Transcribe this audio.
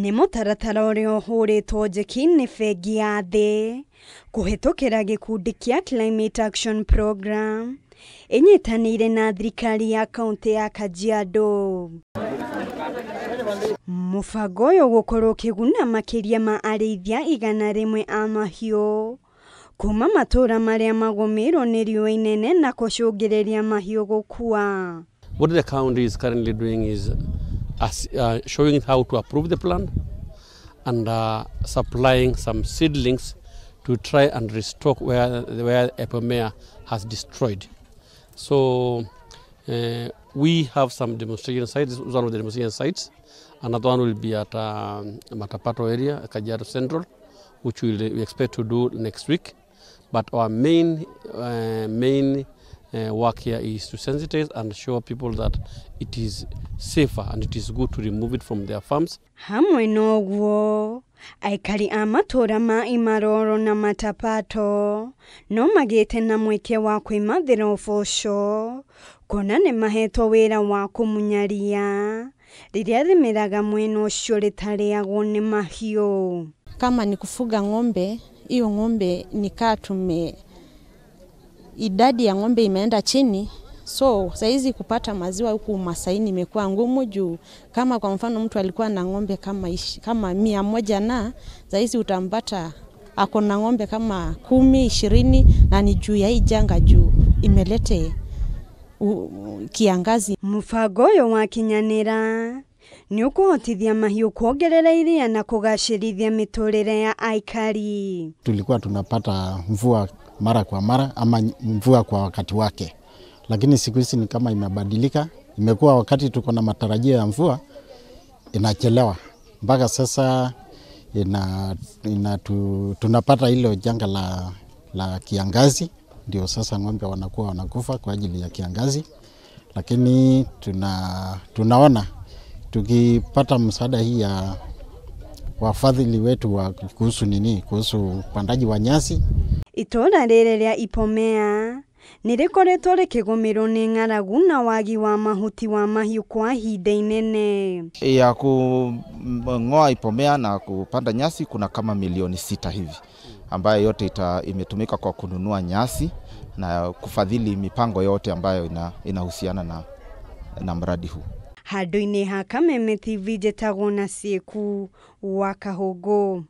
Nĩ mũtaratara ũrĩa ũhũrĩtwo njeki nĩ bengi ya thĩ kũhĩtũkĩra gĩkundi kĩa Climate Action Program ĩnyitanĩire na thirikari ya kaũntĩ ya Kajiado. Mũbango ũyũ ũgũkorwo ũkĩguna makĩria ma arĩithia 100 a mahiũ kuma matũũra marĩa magũmĩirwo nĩ riũa inene na kũcũngĩrĩria mahiũ gũkua. What the county is currently doing is showing how to approve the plan and supplying some seedlings to try and restock where Ipomea has destroyed. So we have some demonstration sites. This is one of the demonstration sites. Another one will be at Matapato area, Kajiado Central, which we expect to do next week. But our main work here is to sensitize and show people that it is safer and it is good to remove it from their farms. Hamwe noguo aikari a matũũra ma Imaroro na Matapato no magĩte na mweke wa kwĩmathĩra ũboco kuona nĩ mahetwo wĩra wa kũmunyaria rĩrĩa rĩmeraga mwena ũcio rĩtarĩagwo nĩ mahiũ. Kama ni kufuga ng'ombe, hiyo ng'ombe nikaa tume idadi ya ng'ombe imeenda chini, so saizi kupata maziwa huku Masaini imekuwa ngumu juu kama kwa mfano mtu alikuwa na ng'ombe kama 100 na saizi utampata ako na ng'ombe kama 10, 20 na ni juu ya hii janga juu imelete kiangazi. Mũbango ũyũ wa kinyanĩra nĩ ũkũhotithia mahiũ kuongerera iria na kũgacĩrithia mĩtũrĩre ya aikari. Tulikuwa tunapata mvua mara kwa mara ama mvua kwa wakati wake, lakini siku hizi ni kama imebadilika. Imekuwa wakati tuko na matarajio ya mvua inachelewa, mpaka sasa tunapata hilo janga la kiangazi. Ndio sasa ng'ombe wanakuwa wanakufa kwa ajili ya kiangazi, lakini tunaona tukipata msaada hii ya wafadhili wetu wa kuhusu kuhusu upandaji wa nyasi. Itũũra rĩrĩ rĩa Ipomea nĩ rĩkoretwo rĩkĩgũmĩrwo nĩ ng'aragu na wagi wa mahuti wa mahiũ kwa ihinda inene. Ya kung'oa Ipomea na kupanda nyasi kuna kama milioni 6 hivi ambayo yote imetumika kwa kununua nyasi na kufadhili mipango yote ambayo inahusiana na mradi huu. Handũ-inĩ ha Kameme TV njĩtagwo na Sieku wa Kahũngũ.